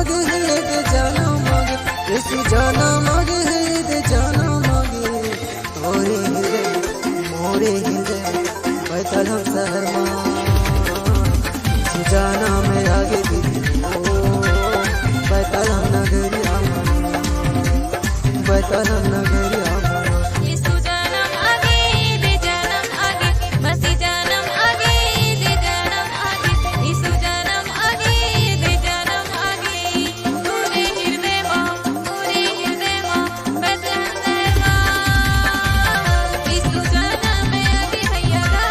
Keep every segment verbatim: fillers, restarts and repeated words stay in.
हे दे जनम आगे, यीशु जनम आगे, हे दे जनम आगे। तोरे हृदय, मोरे हृदय, बैतलहम शहर मा। यीशु जनम आगे दीदी ओ, बैतलहम नगरिया मा, बैतलहम नगरिया मा। यीशु जनम आगे, दे जनम आगे, मसीह जनम आगे, दे जनम आगे, यीशु जनम आगे, दे जनम आगे। तोरे हृदय मा, तोरे हृदय मा, बैतलहम शहर मा। यीशु जनम आगे भैया गा,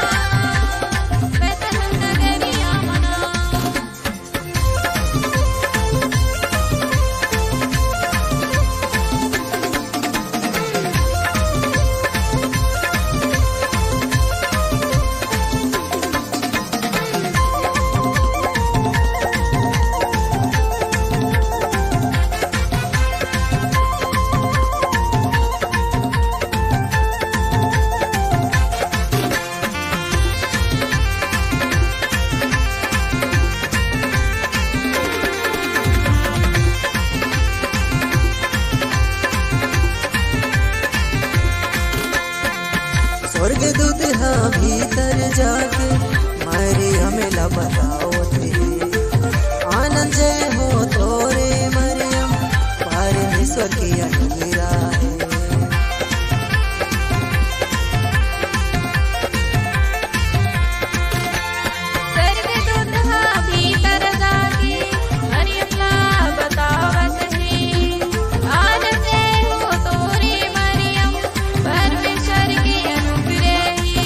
बैतलहम नगरिया मा ना। स्वर्गदूत ह भीतर जाके मरियम ला बतावत हे, आनंद जय हो तोरे मरियम, परमेश्वर के अनुग्रह हे। स्वर्गदूत ह भीतर जाके मरियम ला बतावत हे, आनंद जय हो तोरे मरियम, परमेश्वर के अनुग्रह हे।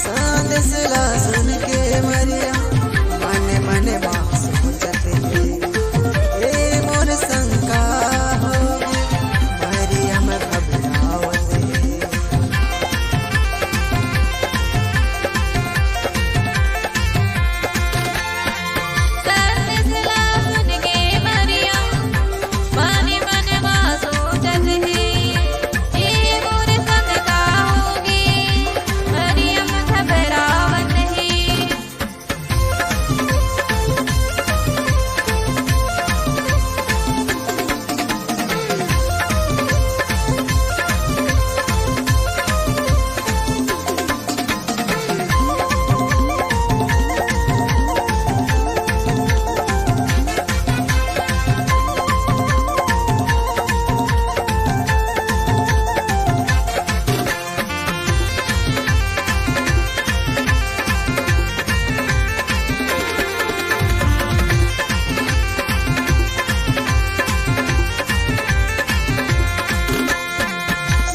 संदेश ला सुन के मरियम मने मने मा सोचत हे, ए मोर संग का होगे, मरियम घबरावत हे। संदेश ला सुन के मरियम मने मने मा सोचत हे, ए मोर संग का होगे, मरियम घबरावत हे।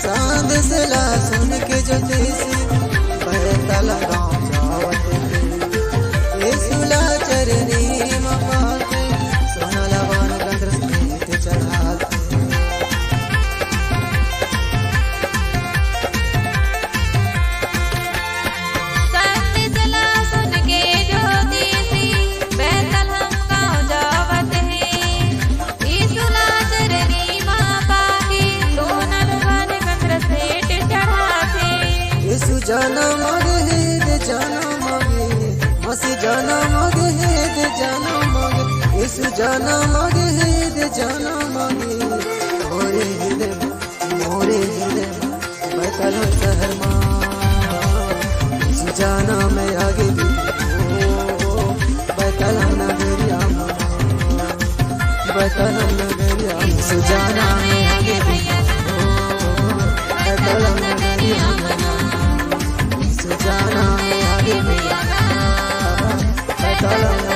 संदेश ला सुन के ज्योतिषी बैतल गाँव जावत हे। यीशु ला चरनी मा पाके, सोना ला पान गंध रस मीठ चढ़ाके। संदेश ला सुन के ज्योतिषी बैतलहम गाँव जावत हे। यीशु ला चरनी मा पाके, सोना ला पान गंध रस मीठ चढ़ाथे। यीशु जनम आगे हे दे जनम आगे, मसीह जनम आगे हे दे जनम आगे, यीशु जनम आगे हे दे जनम आगे। मोरे हृदय मा, मोरे हृदय मा, बैतलहम शहर मा, यीशु जनम आगे दीदी ओ, बैतलहम नगरिया मा, बैतलहम नगरिया मा, यीशु जनम आगे दीदी ओ, बैतलहम नगरिया मा, यीशु जनम आगे दीदी, बैतलहम